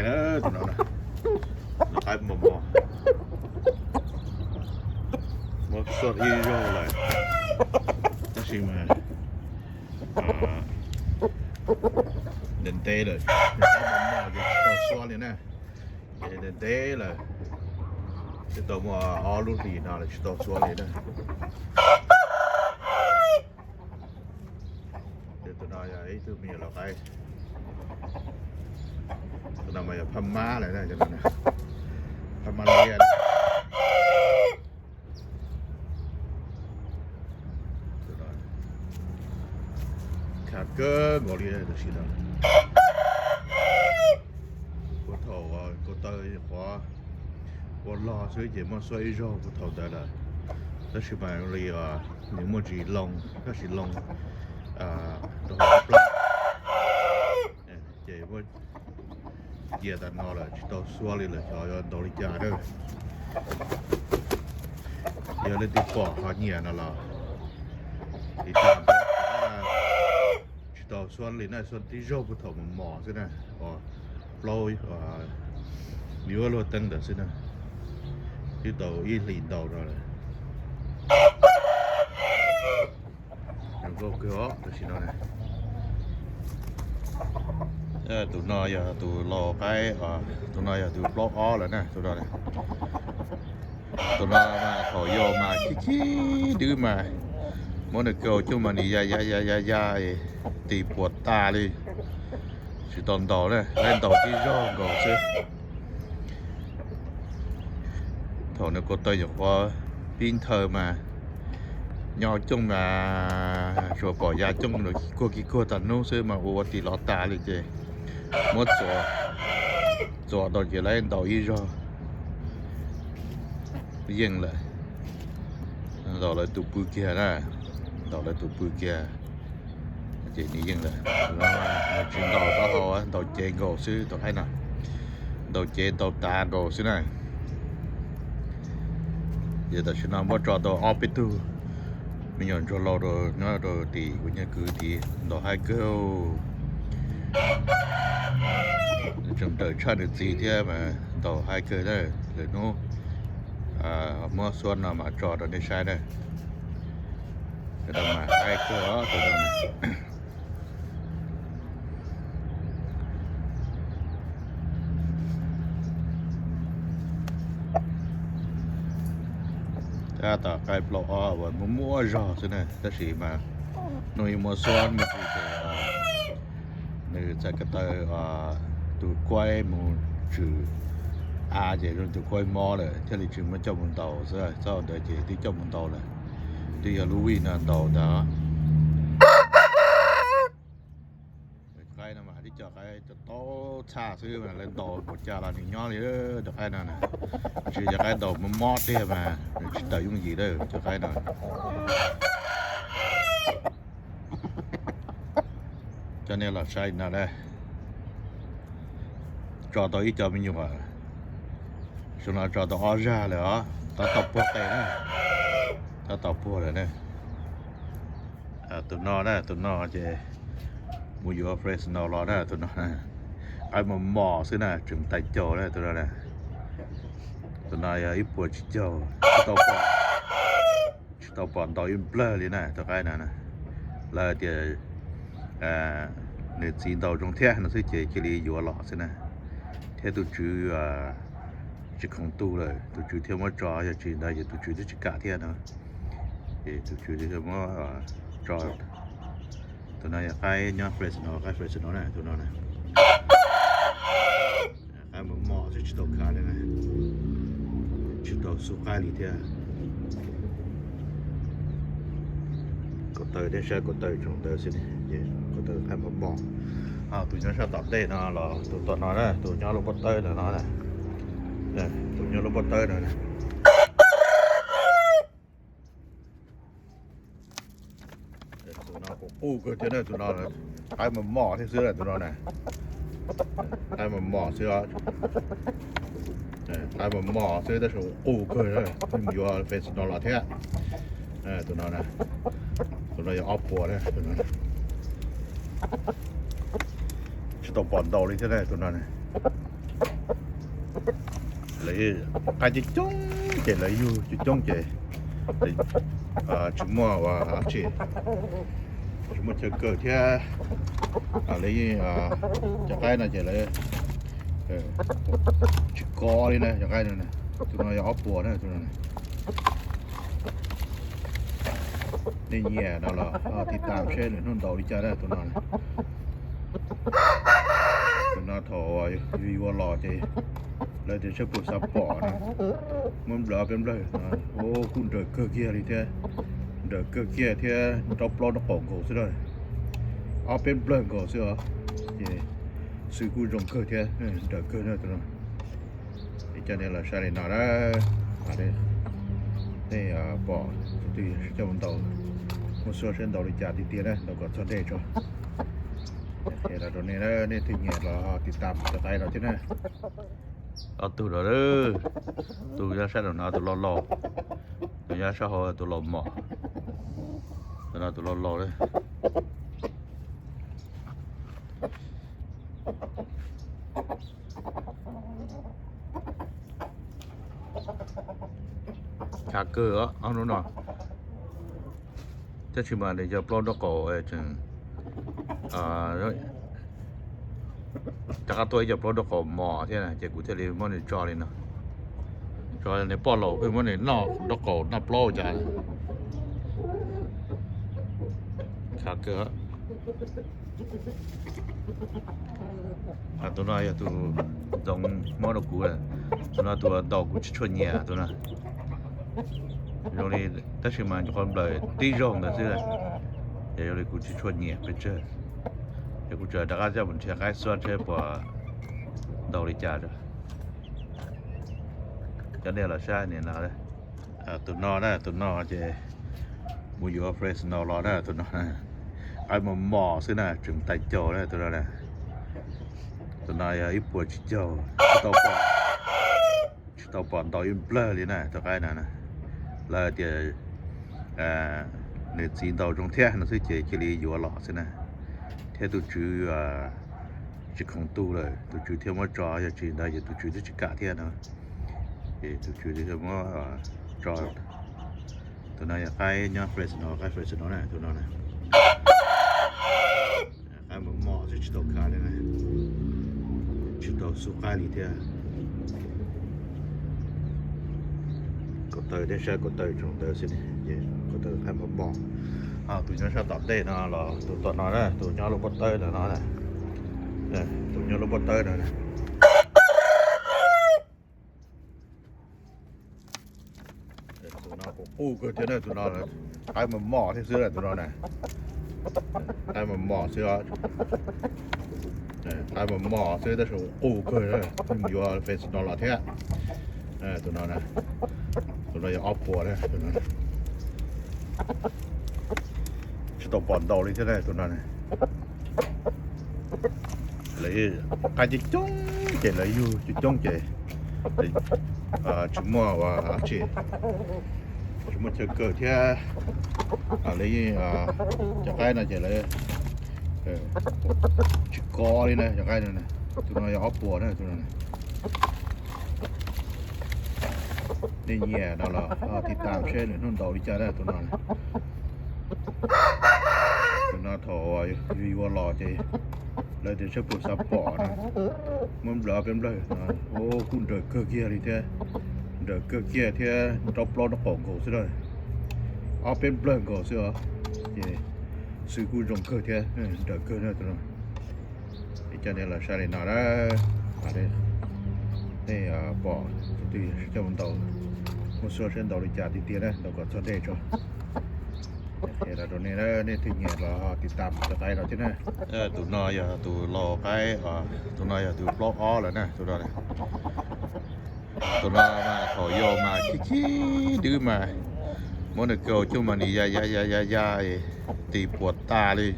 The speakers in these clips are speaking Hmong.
Tus no na, qaib mos mos, muab xuab ib zaug lawm, tab sis mas ntev ntev lawm, qaib mos mos ces tsis tau xuab li na, ces ntev ntev lawm, twb tau muaj ob lub hlis no lawm tsis tau xuab li na. Ces tus no yog ib tug me nyuam lau qaib, tus no mas yog phab mab lawm na, phab mab liab. Kham kawg nkaus li tam sim no. Puag thaum ko taw qhuav ua log xwb ces muab xuab ib zaug puag thaum ntawd lawm, tab sis mas li nws muaj ntsis loo, tab sis loo rau hauv plab, ces muab cia tas no lawm tsis tau xuab li lawm, xyov yuav ntaus li cas na. Yog leej twg pom ho nyiam no los tiv tauj, tsis tau xuab li na, xuab tib zaug puag thaum mos mos xwb na, plaub yuav luag teeb ntawd xwb na, twb tau ib hlis ntau no lawm. Zoo nkauj kawg os tam sim no na. Tus no yog tus lau qaib, tus no yog tus plaub ob lawm na, tus no. Tus no mas thaum yau mas khib khib dwb mas muab nws kaus coj mas nws ya ya ya ya ya, tis puas tas li, tsis tau ntaus na, laib ntaus tib zaug nkaus xwb. Thaum nws ko taw nyuam qhuav pib nthawv mas nyob hauv cooj mas tsuas pom ya cooj kuag kis kuag tag hnub xwb mas ua ua tis los tas li ces muab txuas, txuas tau ces laib ntaus ib zaug yeej lawm. Ntaus lawv tus pw kiag na, ntaus lawv tus pw kiag ces nws yeej lawm. Nws tsis ntaus taub hau, ntaus cev nkaus xwb tus qaib no, ntaus cev ntaus tav nkaus xwb na. Ces tam sim no muab tso tau ob peb tug me nyuam ntsuag laus rau nyob rau tim kuv nyuag kwv tid ntaus haib kawg. Tseem raws tshaj nws txiv thiab mas ntaus haib kawg na. Lwm hnub muab xuab no mas tso rau nej saib na. Mas haib kawg os. Tab tom qaib plaub ob uas muaj muaj zog xwb na, tab sis mas hnub ib muab xuab me ntsis ces nws txais ko taw tus kuaib mus tswm av ces zoo tus kuaib mob lawm thiaj li tsis muab coj mus ntaus xwb, txhob ntawd ces twb coj mus ntaus lawm. Twb yog lub vij no ntaus ntag. Qaib no mas tib co qaib tau txhaj xwb mas lawv ntaus npaum cas los nws nyob li. Cov qaib no na, tsis yog cov qaib ntaus mob mob tiag mas nws tsis tawm yooj yim lawm cov qaib no. Coj nej los saib no na, tso tau ib co me nyuam, xyoo no tso tau ob zaj lawm os, tab tom puag qe na, tab tom puag lawm na. Tus no na, tus no ces mus yuav Fresno los na, tus no qaib mos mos xwb na, tseem tais caug na tus no na. Tus no yog ib puas tsib caug, tsis tau pom, tsis tau pom ntaus ib nplawg li na tus qaib no. Lawv tias nws txiv ntaus zoo thiab no xwb ces cia li yuav los xwb na, thiab tus tswv tsis khoom tu lawm, tus tswv thiaj muab tso, yog tsis ntawd ces tus tswv twb tsis kam thiab no. Ces tus tswv thiaj muab tso. Tus no yog qaib nyob Fresno, qaib Fresno na, tus no na. Qaib mos mos xwb tsis tau khav li na, tsis tau xub qaib li thiab. Ko taw, nej saib ko taw tsoom ntawd xwb, ko taw qaib mos mos. Tus nyob sab tom ntej no los tus tom no na, tus nyob lub pob tawb no no, tus nyob lub pob tawb no na. Tus no qus qus kawg thiab na, tus no qaib mos mos thiab xwb tus no na. Qaib mos mos xwb, qaib mos mos xwb tab sis qus kawg, mus yuav Fresno los thiab. Tus no, tus no yog ob puas na, tus no tsis tau pom ntaus li thiab na, tus no na. Lawv qaib coob coob ces lawv yug coob coob ces tsis muaj ua dab tsi, tsis muaj chaw kaw thiab. Lawv yeej, cov qaib no ces lawv tsis kov li na, cov qaib no. Tus no yog ob puas na, tus no. Nej nyiam no los ho tiv tam seb lwm hnub ntaus li cas na tus no. Tus no thaum yus yuav los ces lawv tias sab pus xav pom na, muab nplawm ob peb nplawg, kuj nrawm kawg kiag li thiab, nrawm kag kiag thiab, rau plaub nraub qaum nkaus xwb na. Ob peb nplawg nkaus xwb os, ces xwb kuj zoo kawg thiab, nrawm kawg na tus no. Li cas nej los saib li no na, nej pom tus twg coj mus ntaus, muab xyuas saib ntaus li cas tiag tiag na, ntaus kom txog dej tso. Los rau nej, nej twg nyiam los tiv tam cov qaib no thiab na. Ob tug no, tus nyob sab nraum no tus laus laus, tus nyob sab hauv tus laus mos, tus no tus laus laus. Khav kawg ob hnub no. Tab sis mas nws yog plaub nraub qaum, rov qab tuaj ib co plaub nraub qaum mos thiab ces kuv thiaj li muab nws tso li no. Tso nws poj laus pheej muab nws noj nraub qaum noj plaub cas. Khav kawg. Tus no yog tus Ntxoov muab rau kuv, tus no tus ntaus kuv tsis tshua nyiam tus no. Zoo li, tab sis mas nyuam qhuav nplawm tib zaug ntawd xwb, ces zoo li kuv tsis tshua nyiam pes tsawg. Ces kuv tseem rov qab coj mus nrhiav qaib xwb seb puas ntaus li cas. Cov nej los saib nim no. Tus no na, tus no ces mus yuav Fresno los na, tus no qaib mos mos xwb na, tseem tais caug na tus no. Tus no yog ib puas tsib caug, tsis tau pom ntaus ib nplawg li na tus qaib no. Lawv tias nws txiv ntaus zoo thiab no xwb ces cia li yuav los xwb na. Thiab tus tswv tsis khoom tu lawm, tus tswv thiaj muab tso, yog tsis ntawd ces tus tswv twb tsis kam thiab no. Ces tus tswv thiaj muab tso. Tus no yog qaib nyob Fresno, qaib Fresno na, tus no na. Qaib mos mos xwb tsis tau khav li na, tsis tau xub qaib li thiab. Ko taw, nej saib ko taw tsoom ntawd xwb, ko taw qaib mos mos. Tus nyob sab tom ntej no los tus tom no na, tus nyob lub pob tawb ntawm no na, tus nyob lub pob tawb no na. Tus no kuj qus kawg thiab na, tus no qaib mos mos thiab xwb na tus no na. Qaib mos mos xwb, qaib mos mos xwb tab sis qus kawg, mus yuav Fresno los thiab. Tus no, tus no yog ob puas na, tsis tau pom ntaus li thiab na tus no. Lawv qaib coob coob ces lawv yug coob coob ces tsis muaj ua dab tsi, tsis muaj chaw kaw thiab. Lawv yeej, cov qaib no ces lawv tsis kov li na, cov qaib no. Tus no yog ob puas na, tus no. Nej nyiam no los ho tiv tam seb lwm hnub ntaus li cas na tus no. Tus no thaum yus yuav los ces lawv tias sab pus xav pom na, muab nplawm ob peb nplawg, kuj nrawm kawg kiag li thiab, nrawm kawg kiag thiab, rau plaub nraub qaum nkaus xwb na, ob peb nplawg nkaus xwb os, ces xwb kuj zoo kawg thiab, nrawm kawg na tus no. Li cas nej los saib li no na, nej pom tus twg coj mus ntaus, muab xyuas saib ntaus li cas tiag tiag na, ntaus kom txog dej tso. Los rau nej, nej twg nyiam los tiv tam cov qaib no thiab na. Tus no yog tus laus qaib, tus no yog tus plaub ob lawm na, tus no. Tus no mas thaum yau mas khib khib dwb mas muab nws kaus coj mas nws ya ya ya ya ya, tis puas tas li,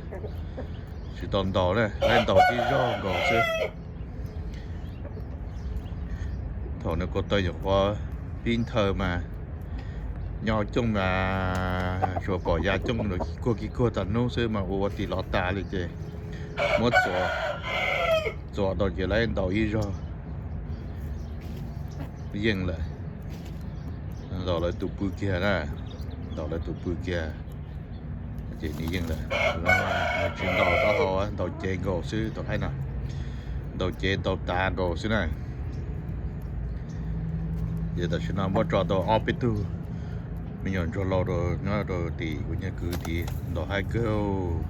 tsis tau ntaus na, laib ntaus tib zaug nkaus xwb. Thaum nws ko taw nyuam qhuav pib nthaw mas nyob coob mas tsuas pom ya coob kuag kig kuag tag hnub xwb mas ua ua tis los tas li ces muab txuas, txuas tau ces laib ntaus ib zaug. Yeej lawm. Ntaus lawv tus pw kiag na. Ntaus lawv tus pw kiag. Ces nws yeej lawm. Nws tsis ntaus taub hau, ntaus cev nkaus xwb tus qaib no. Ntaus cev ntaus tav nkaus xwb na. Ces tam sim no muab tso tau ob peb tug me nyuam ntsuag laus rau nyob rau tim kuv nyuag kwv tid ntaus haib kawg.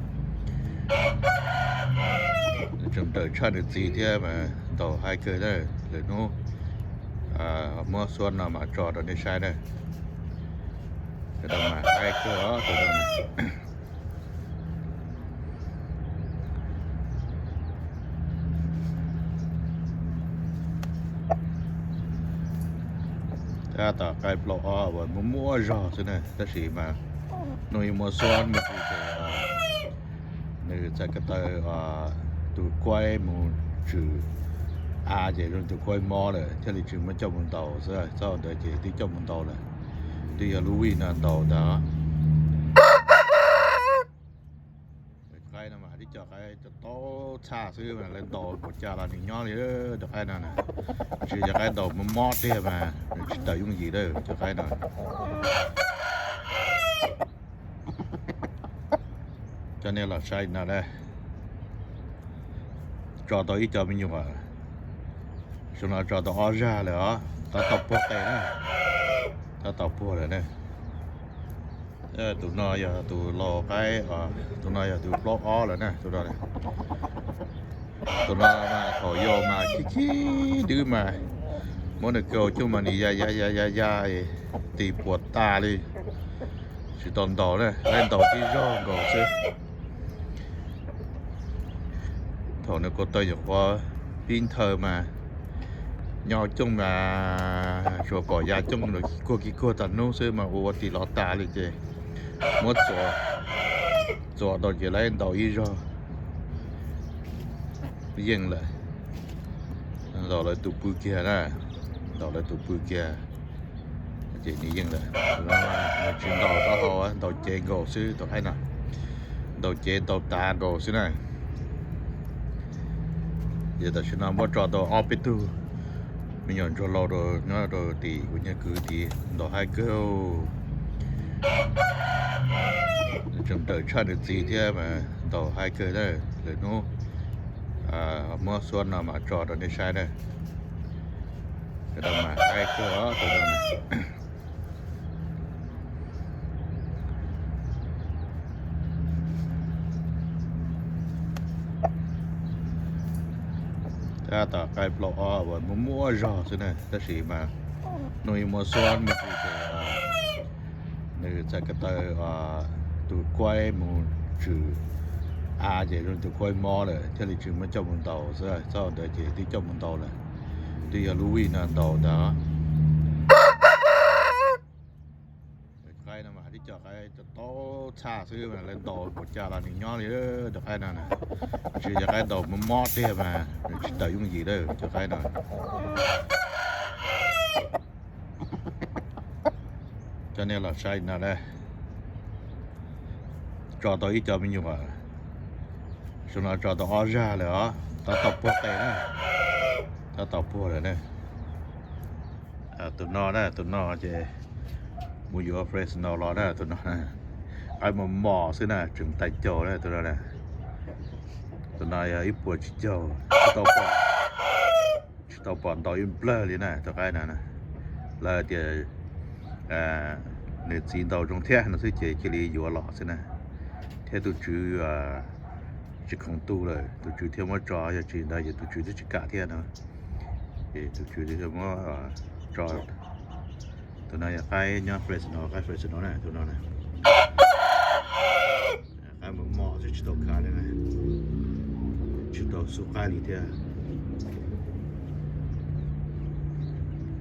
Tseem raws tshaj nws txiv thiab mas ntaus haib kawg na. Lwm hnub muab xuab no mas tso rau nej saib na. Sawv daws mas haib kawg os. Tab tom qaib plaub ob uas muaj muaj zog xwb na, tab sis mas hnub ib muab xuab mus tsis ces nws txais ko taw tus kuaib mus tshwm av ces zoo tus kuaib mob lawm thiaj li tsis muab coj mus ntaus xwb. Txog ntawd ces twb coj mus ntaus lawm, twb yog lub vij no ntaus ntag. Qaib no mas twb cov qaib tau txhaj xwb mas lawv ntaus npaum cas los nws nyob li. Cov qaib no na, tsis cov qaib ntaus mob mob tiag mas nws tsis tawm yooj yim lawm cov qaib no. Coj nej los saib no na. Tso tau ib co me nyuam, xyoo no tso tau ob zag lawm os, tab tom puag qe na, tab tom puag lawm na. Tus no yog tus laus qaib, tus no yog tus plaub ob lawm na, tus no. Tus no mas thaum yau mas khib khib dwb mas muab nws kaus coj mas nws ya ya ya ya ya, tis puas tas li. Tsis tau ntaus na, qaib ntaus tib zaug nkaus xwb. Thaum nws ko taw nyuam qhuav pib nthaw mas nyob coob mas tsuas pom ya coob kuag kis kuag tag hnub xwb mas ua ua tis los tas li ces muab txuas, txuas tau ces lawv ntaus ib zaug yeej lawm. Ntaus lawv tus pw kiag na, ntaus lawv tus pw kiag ces nws yeej lawm. Nws tsis ntaus taub hau, ntaus cev nkaus xwb tus qaib no, ntaus cev ntaus tav nkaus xwb na. Ces tam sim no muab tso tau ob peb tug me nyuam ntsuag laus rau nyob rau tim kuv nyuag kwv tid ntaus haib kawg. Tseem raws tshaj nws txiv thiab mas ntaus haib kawg na. Lwm hnub muab xuab no mas tso rau nej saib na. Sawv daws mas haib kawg os. Tab tom qaib plaub ob uas muaj muaj zog xwb na, tab sis mas hnub ib muab xuab mus tsis ces nws txais ko taw tus kuaib mus tshwm av ces zoo tus kuaib mob lawm thiaj li tsis muab coj mus ntaus xwb. Txog ntawd ces twb coj mus ntaus lawm, twb yog lub vij no ntaus ntag. Qaib no mas twb cov qaib tau txhaj xwb mas lawv ntaus npaum cas los nws nyob li. Cov qaib no na, tsis cov qaib ntaus mob mob tiag mas nws tsis tawm yooj yim lawm cov qaib no. Coj nej los saib no na. Tso tau ib co me nyuam, xyoo no tso tau ob zag lawm os, tab tom puag qe na, tab tom puag lawm na. Tus no na, tus no ces mus yuav Fresno los na, tus no qaib mos mos xwb na, tseem tais caug na tus no na. Tus no yog ib puas tsib caug, tsis tau pom ntaus ib nplawg li na tus qaib no na. Lawv tias nws txiv ntaus zoo thiab no xwb ces cia li yuav los xwb na. Thiab tus tswv tsis khoom tu lawm, tus tswv thiaj muab tso, yog tsis ntawd ces tus tswv twb tsis kam thiab no. Ces tus tswv thiaj muab tso. Tus no yog qaib nyob Fresno, qaib Fresno na, tus no na. Qaib mos mos xwb tsis tau khav li na, tsis tau xub qaib li thiab.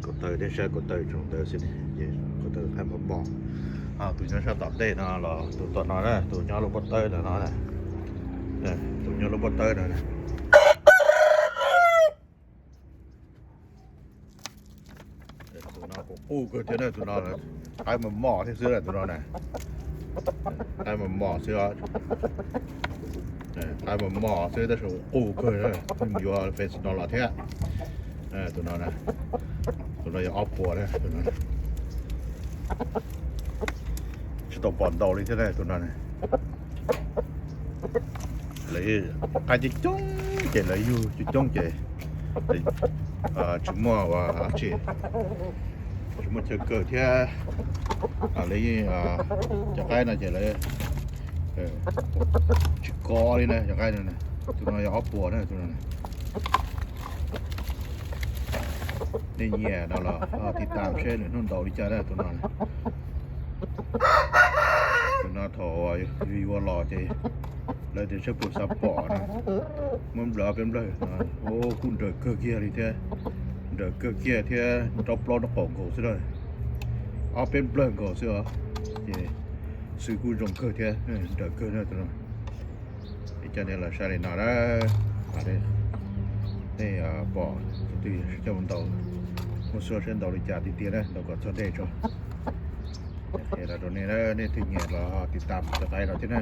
Ko taw nej saib ko taw tsoom ntawd xwb, ko taw qaib mos mos. Tus nyob sab tom ntej no los tus tom no na, tus nyob lub pob tawb ntawm no na, tus nyob lub pob tawb no na. Tus no kuj qus kawg thiab na, tus no qaib mos mos thiab xwb na, tus no na. Qaib mos mos xwb, qaib mos mos xwb tab sis qus kawg, yuav Fresno los thiab. Tus no na, Tus no yog ob puas na, tus no tsis tau pom ntaus li thiab na, tus no na. Lawv qaib coob coob ces lawv yug coob coob ces tsis muaj ua dab tsi, tsis muaj chaw kaw thiab. Lawv yeej, cov qaib no ces lawv tsis kov li na, cov qaib no. Tus no yog ob puas na, tus no. Nej nyiam no los tiv tam seb nws hnub ntaus li cas na, tus no. Tus no thaum yus yuav los ces lawv tias seb puas xav pom na, muab nplawm ob peb nplawg no, kuj nrawm kawg kiag li thiab, nrawm kawg kiag thiab, rau plaub nraub qaum nkaus xwb na, ob peb nplawg nkaus xwb os, ces xwb kuj zoo kawg thiab, nrawm kawg na tus no. Ib co nej los saib li no na, nej pom tus twg coj mus ntaus, muab xyuas seb ntaus li cas tiag tiag na, ntaus kom txog dej tso. Qhia rau nej, nej thiaj nyiam los tiv tam cov qaib no thiab na.